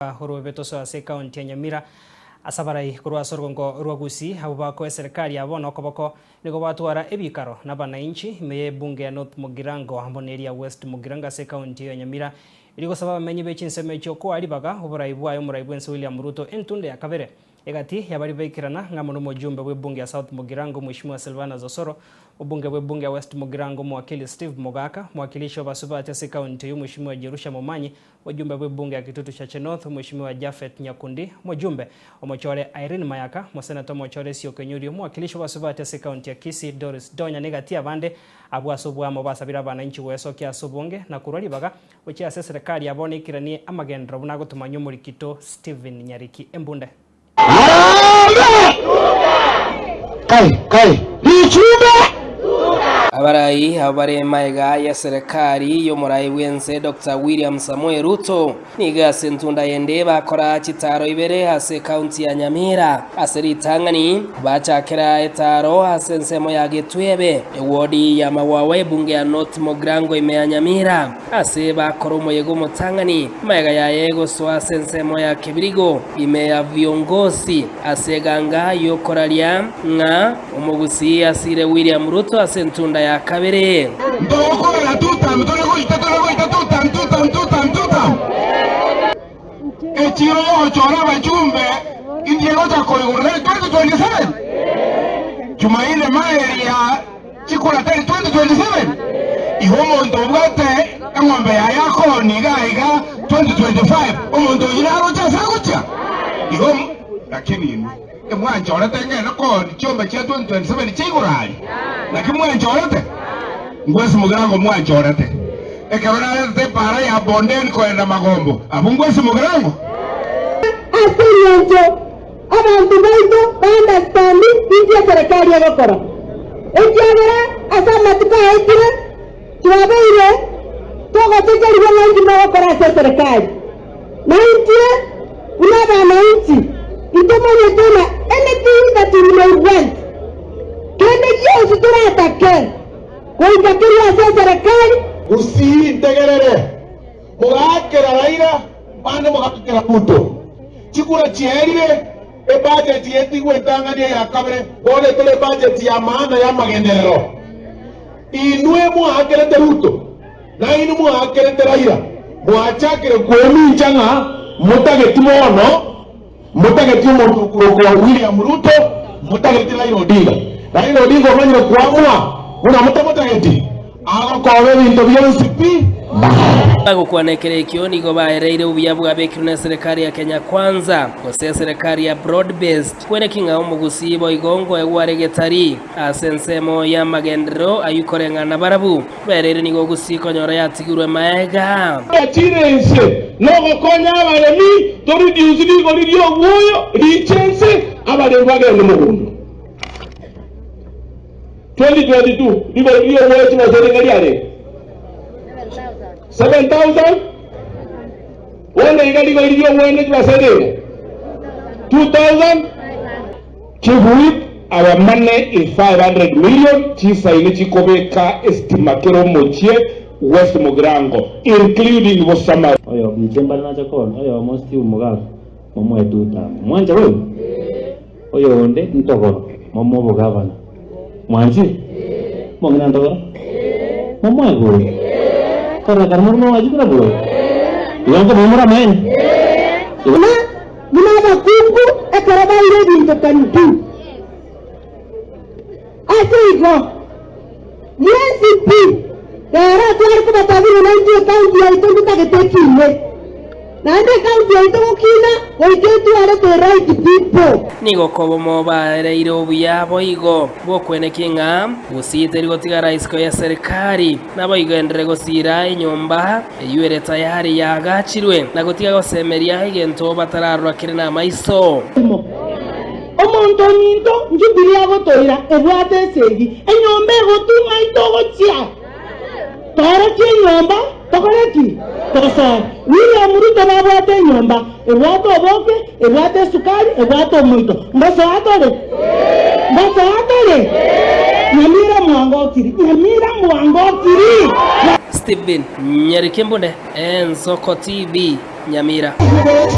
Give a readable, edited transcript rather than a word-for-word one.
Orobetoso ase ekaunti ya Nyamira ase abarai korwa ase orogongo rwa Gusii abwo bakoa eserekari yabo nokoboko nigo batwara ebikaro nabanainchi ime y'ebunge ya North Mugirango amo neria West Mugirango ase ekaunti eyo ya Nyamira erio gosaba abamenyi be chinsemo echio koa ribaga oborai bwaye omorai bwense William Ruto entunda ya kabere Egati y'abaria baikerana ng'amo nomojumbe bw'ebunge ya South Mugirango Mweshimiwa Silvanus Osoro, obunge bw'ebunge ya West Mugirango Omowakili Steve Mogaka, omowakilishi w'abasubati ase ekaunti eyio Mweshimiwa Jerusha Momanyi, omojumbe bw'ebunge ya Kitutu Chache North Mweshimiwa Japhet Nyakundi, omojumbe omochore Irene Mayaka, omoseneta omochore Esio Kenyuri, omowakilishi w'abasubati ase ekaunti ya Kisii Doris Donya na egati y'abande abwo ase oboamo basabire abananchi goesokia ase obonge na korwa ribaga Gochia ase eserekari ya bono eikiranie amagenderero buna agotomanywa omorikito Stephen Nyariki Embunde. Harambee! Kai, kai, richumbe! Abarai abwo bare magega y'eserekari y'omorai bw'ense Doctor William Samoei Ruto nigo ase entunda ende bakora chitaaro ibere ase ekaunti ya Nyamira. Ase ritang'ani bachakera etaaro ase ensemo ya Getwebe, ewodi ya Magwawa ebunge ya North Mogrango ime ya Nyamira. Ase bakora omoyega omotang'ani, magega yaye gosoa ase ensemo ya kebirigo ime ya viongosi ase eganga y'okoraria ng'a omogusii asire William Ruto ase entunda ya kabere. Ntogokorera tutam, tore goita, tore goita tutam, tutam, tutam, tutam. Echiro y'ogochora abachumbe inche gocha koigorera 2027? Jumaine Maeria Chikura tari 2027? Igo omonto obwate eng'ombe yaye akooni iga iga 2025, omonto oyio naroche ase agochia? Igo lakini inwe emwanchorete ng'ende kooni chiombe chia 2027 chia igoro aria? Naki mwanchorete? Ngwesi mogirango mwanchorete. Ekero naretete epaara ya bondeni koenda magombo, abwo ngwesi mogirango? Ase engencho Abanto baito ba understand inki eserekari egokora, ekiagera ase amatuko aetire twabeire togochecherigwa ng'a inki mogokora ase eserekari. Na intwe buna abanainchi intomanyete ng'a anything that we may want, kende gionsi toratake goika kerue ase eserekari, Gusii ntegerere, mogaakera Raila, bande mogaakera Ruto. Chikura chiaerire, ebudget yetigwe entang'ani eya kabere, bono etore ebudget ya maana y'amagenderero. Inwe mwaakerete Ruto, na inwe mwaakerete Raila, mwachakire kwemincha ng'a motageti bono, motageti omonto okorokwa William Ruto, motageti Raila Odinga. Raila Odinga omanyire koamua buna motamotageti. Agokoba ebinto bionsi pi naro. Bagokwana ekero ekio nigo baereire obuya bwabekirwe neserekari ya Kenya Kwanza, gose eserekari ya Broad Based, kweneki ng'a omogusii boigo nkoegwa are getari ase ensemo y'amagenderero ayio koreng'ana nabarabu bereire nigo gusii konyora yatigirwe maega. Chire ense nogokonya abaremi to reduce rigori ri'obwoyo riche ense abaremi bagende mogondo. 2022 rigori ri'obwoyo chibesa ringa riarenge 7000 bono iga rigori ri'obwoyo ne chibesa ringa 2000 Chief Whip, our money is 500 million chisaine chikobeka esitima kera omochie West Mugirango including Bosamari. Oyo inche mbare nacha konya, oyomo Steve Mogaka, momoe tutam. Mwancha boigo? Oyonde ntogoro, momoe obogavana. Mwanchire? Mong'ina ntogoro? Momoe bori? Kororekana more mwanchire buna bori? Igo nkomoa more amaene? Igo. Na buna abakungu ekero baire ebinto can do. Ase igo, mwensi pi, rero tware kobatabia ng'a naintwe ekaunti yaito ntotagete ekine. Naende ekaunti yaito gokina goika etware the right people. Nigo kobomo baereire obuya boigo bw'okwenekia ng'a Gusii teri gotigara isiko y'eserikari, naboigo enderere gosiira enyomba eyio ere tayari yaagachirwe, na gotiga gosemeria egento batararora kere namaiso. Omonto ominto Jubilee agotoira ebwate esegi, enyomba egotung'a itogochia. Toorokie enyomba tokore ki? Tosoe. William Ruto nabwate enyomba ebwate oboke, ebwate esukari, ebwate omoito. Ngosoa tore? Ngosoa tore? Nyamira mwangokiri, Nyamira mwangokiri. Stephen Nyarikembunde, Ensoko TV, Nyamira.